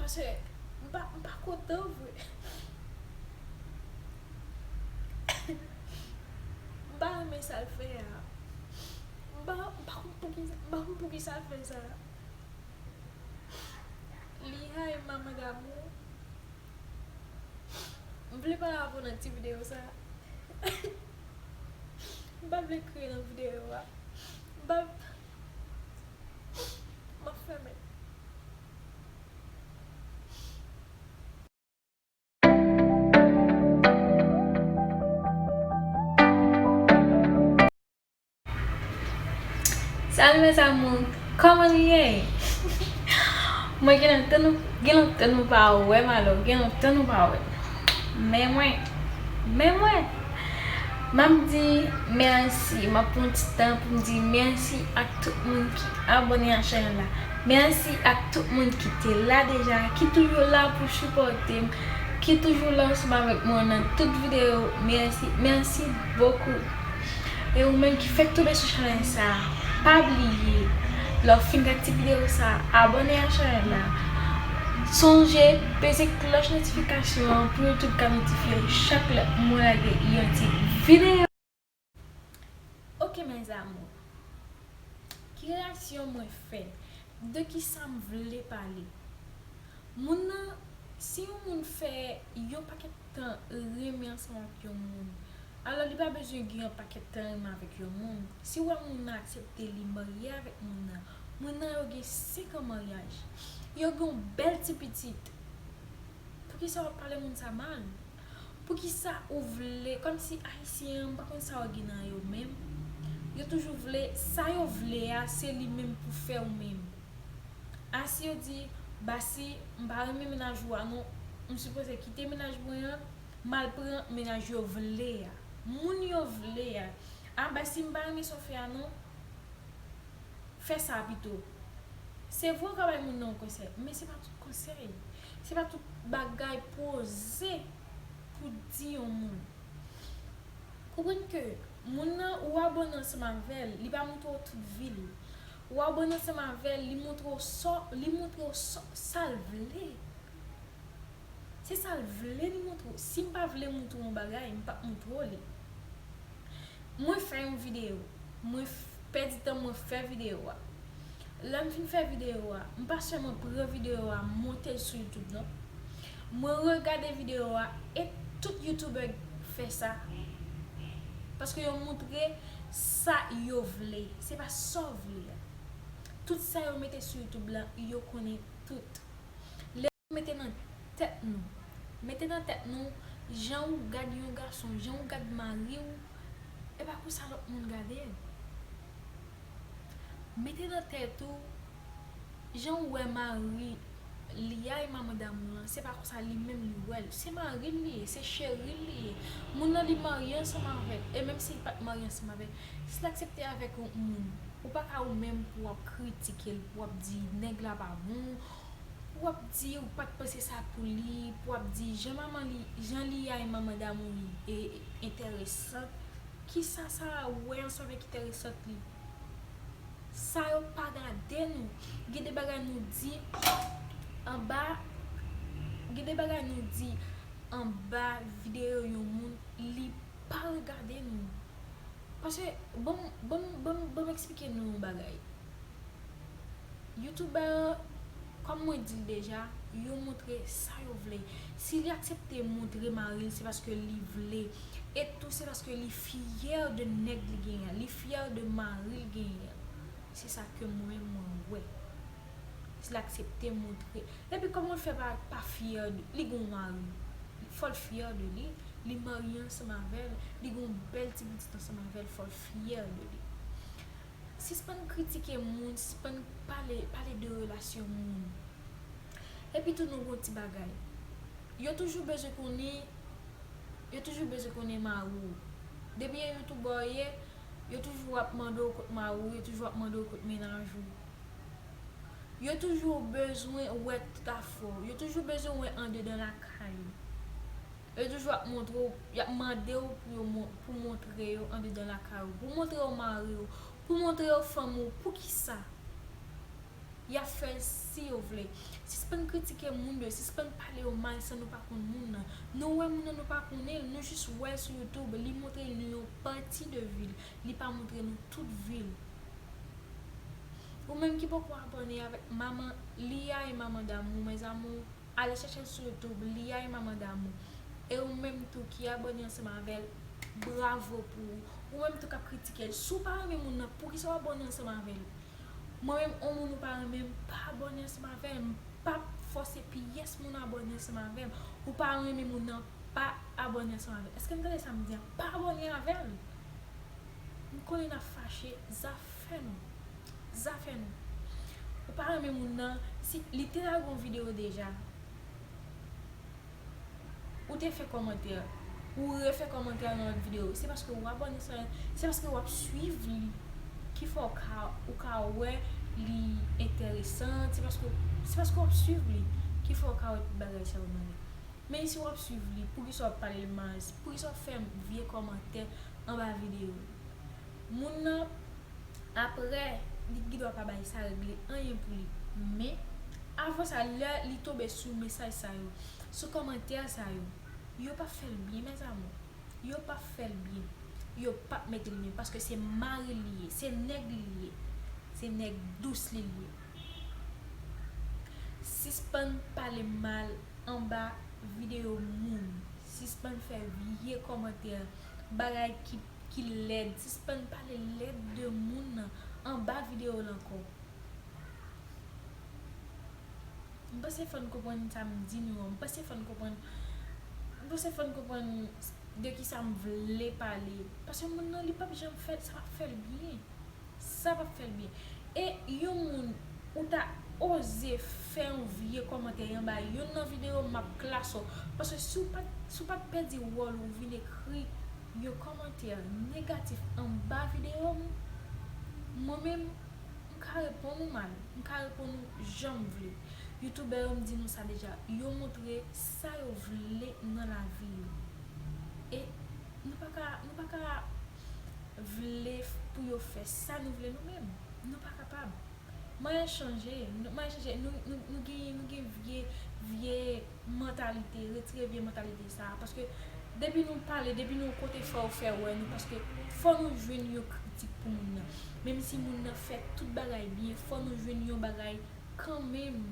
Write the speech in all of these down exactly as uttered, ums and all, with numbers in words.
Paske m pa, m pa kontan vre. M pa renmen sa l fè a. M pa, m pa konn poukisa, m pa konn poukisa l fè sa. Li rayi manman damou. M vle pale avè w nan ti videyo sa. M pa vle kriye nan videyo a. M pa, m ap fèmen. Salut mes amours, kòman nou ye? Mwen gen lontan nou, gen lontan nou pa wè m, alò gen lontan nou pa wè m. Men mwen, men mwen, m ap di mèsi, m ap pran ti tan pou m di mèsi ak tout moun ki abòne a chanèl la. Mèsi ak tout moun ki te la deja, ki toujou la pou sipòte m, ki toujou la ansanm avèk mwen nan tout videyo. Mèsi, mèsi bokou. E ou menm ki fèk tonbe sou chanèl sa, pa bliye, lè w fin gade ti videyo sa, abòne a chanèl la. Sonje peze klòch notifikasyon an pou YouTube ka notifye w chak lè mwen lage yon ti videyo. Ok mes amours, ki reyaksyon mwen fè? De kisa m vle pale? Moun nan, si yon moun fè yon pakèt tan renmen ansanm ak yon moun, alò li pa bezwen gen yon pakèt tan renmen avèk yon moun. Si w wè moun nan aksepte li marye avèk moun nan, moun nan yo gen senk an maryaj, yo gen yon bèl ti pitit, poukisa w ap pale moun sa mal? Poukisa ou vle, kòmsi Ayisyen an, m pa konn sa yo gen nan yo menm, yo toujou vle, sa yo vle a, se li menm pou fè ou menm. A si yo di, Basi, m pa renmen mennaj ou a non, m sipoze kite mennaj mwen an, m al pran mennaj yo vle a. Moun yo vle a. A Basi, m pa renmen sa w fè a non, fè sa pito. Se vre w ka bay moun nan yon konsèy, men se pa tout konsèy. Se pa tout bagay poze pou di yon moun. Konprann ke moun nan ou abòne ansanm avè l, li pa montre w tout vi l. Ou abòne ansanm avè l, li montre w sa, li montre w sa, sa l vle. Se sa l vle li montre w. Si m pa vle montre w yon bagay, m p ap montre w li. Mwen fè yon videyo. Mwen f-, pèdi tan mwen fè videyo a. Lè m fin fè videyo a, m pa sèlman pran videyo a, monte l sou YouTube non. Mwen regade videyo a e tout youtubè fè sa. Paske yo montre sa yo vle, se pa sa w vle a. Tout sa yo mete sou YouTube la, yo konnen tout. Lè nou mete nan tèt nou, mete nan tèt nou, jan ou gad yon gason, jan ou gad mari w, e pa konsa lòt moun gade l. Mete nan tèt ou, jan ou wè mari li a e manman damou lan, se pa konsa li menm li wè l. Se mari l li ye, se cheri l li ye. Moun nan li marye ansanm avè l. E menm si li pa t marye ansanm avè l, si l aksepte avèk yon moun, ou pa ka ou menm pou w ap kritike l, pou w ap di nèg la pa bon, w ap di ou pa t panse sa pou li, pou w ap di jan manman li, jan li a e manman damou li e enteresan. Kisa sa wè ansanm avèk enteresan li? Sa yo pa gade nou. Gen de bagay nou di anba, gen de bagay nou di anba videyo yon moun, li pa regade nou. Paske, ban m, ban m, ban m, ban m eksplike nou yon bagay. Youtubè, kòm mwen di l deja, yo montre sa yo vle. Si li aksepte montre mari l, se paske li vle. E tou, se paske li fyè de nèg li genyen an, li fyè de mari l genyen an. Se sa ke mwen, mwen wè. Si l aksepte montre. Epi kòman l fè pa, pa fyè de, li gen yon mari. Fò l fyè de li, li marye ansanm avè l, li gen yon bèl ti pitit ansanm avè l, fò l fyè de li. Sispann kritike moun, sispann pale, pale de relasyon moun. Epi tou nou gon ti bagay. Yo toujou bezwen konnen, yo toujou bezwen konnen mari w. Depi e youtubè w ye, yo toujou ap mande w kot mari w, yo toujou ap mande w kot mennaj ou. Yo toujou bezwen wè tout afè w. Yo toujou bezwen wè andedan lakay ou. Yo toujou ap montre w, y ap mande w pou yo mon-, pou montre yo andedan lakay ou, pou montre yo mari w, pou montre yo fanm ou. Poukisa? Y ap fè l si yo vle. Sispann kritike moun yo, sispann pale yo mal san nou pa konn moun nan. Nou wè moun nan, nou pa konnen l, nou jis wè l sou YouTube, li montre nou yon pati de vi l, li pa montre nou tout vi l. Ou menm ki poko abòne avèk Maman Lia et Maman Damou, mes amours, ale chèche l sou YouTube, Lia et Maman Damou. E ou menm tou ki abòne ansanm avè l, bravo pou ou. Ou menm tou k ap kritike l, si w pa renmen moun nan, poukisa w abòne ansanm avè l? Mwen menm, yon moun ou pa renmen, m pa abòne ansanm avè l. M p ap fòse pyès moun abòne ansanm avè m. Ou pa renmen moun nan, pa abòne ansanm avè l. Èske n tande sa m di a? Pa abòne avè l. M konnen n ap fache, zafè nou. Zafè nou. Ou pa renmen moun nan, si li te lage yon videyo deja, ou te fè kòmantè, ou refè kòmantè nan lòt videyo, se paske w abòne sa, se paske w ap swiv li ki fè w ka, ou ka wè li enteresan, se paske, se paske w ap swiv li ki fè w ka wè tout bagay sa yo nan li. Men si w ap swiv li, poukisa w ap pale l mal? Poukisa w ap fè vye kòmantè anba videyo l? Moun nan, apre, li gendwa pa bay sa regle anyen pou li. Men, avan sa, lè li tonbe sou mesaj sa yo, sou kòmantè sa yo, yo p ap fè l byen, mes amours. Yo p ap fè l byen. Yo p ap mete l byen, paske se mari l li ye, se nèg li li ye, se nèg dous li li ye. Sispann pale mal anba videyo moun. Sispann fè vye kòmantè, bagay ki, ki lèd. Sispann pale lèd de moun nan anba videyo l ankò. M panse fò n konprann sa m di nou an. M panse fò n konprann, m panse fò n konprann de kisa m vle pale. Paske moun nan, li p ap janm fè, sa p ap fè l byen. Sa p ap fè l byen. E yon moun, ou ta oze fè yon vye kòmantè anba youn nan videyo m, m ap klase w. Paske si w pa t, si w pa t pèdi wòl ou vin ekri yon kòmantè negatif anba videyo m, mwen menm, m ka reponn ou mal, m ka reponn ou jan m vle. Youtubè yo, m di nou sa deja, yo montre sa yo vle nan lavi yo. E nou pa ka, nou pa ka vle pou yo fè sa nou vle nou menm. Nou pa kapab. Mwen chanje, nou, mwen chanje, nou, nou, nou gen, nou gen vye, vye mantalite, retire vye mantalite sa a. Paske depi nou pale, depi nou kote fò yo fè wè nou, paske fò nou jwenn yon kritik pou moun nan. Menm si moun nan fè tout bagay byen, fò nou jwenn yon bagay kanmenm.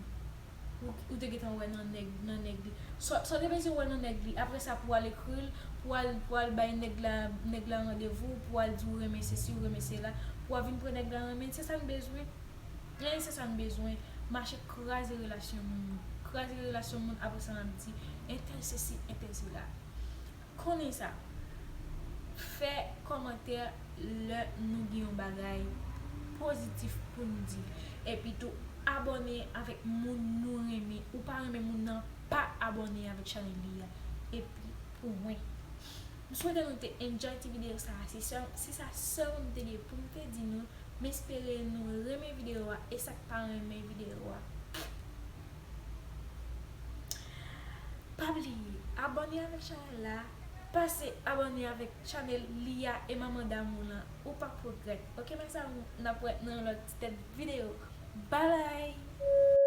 Ou, ou te gentan wè nan nèg, nan nèg li. Sa, sa w te bezwen wè nan nèg li. Apre sa, pou w al ekri l, pou w al, pou w al bay nèg la, nèg la randevou, pou w al di w renmen sesi, w renmen sela, pou w al vin pran nèg la nan men, se sa n bezwen. Gen se sa n bezwen, mache kraze relasyon moun. Kraze relasyon moun, apre sa n ap di, entèl sesi, entèl sela. Konnen sa. Fè kòmantè lè nou gen yon bagay pozitif pou n di. Epi tou, abòne avèk moun nou renmen. Ou pa renmen moun nan, pa abòne avèk chanèl li a. Epi, pwen. M swete nou te enjoy ti videyo sa a. Se sèl, se sa sèlman m te gen pou m te di nou. M espere nou renmen videyo a, e sa k pa renmen videyo a, pa bliye abòne avèk chanèl la. Pase abòne avèk chanèl Lia et Maman Damou lan, ou p ap regrèt. Oke, mes amours, n ap wè nan yon lòt ti tèt videyo. Bye bye!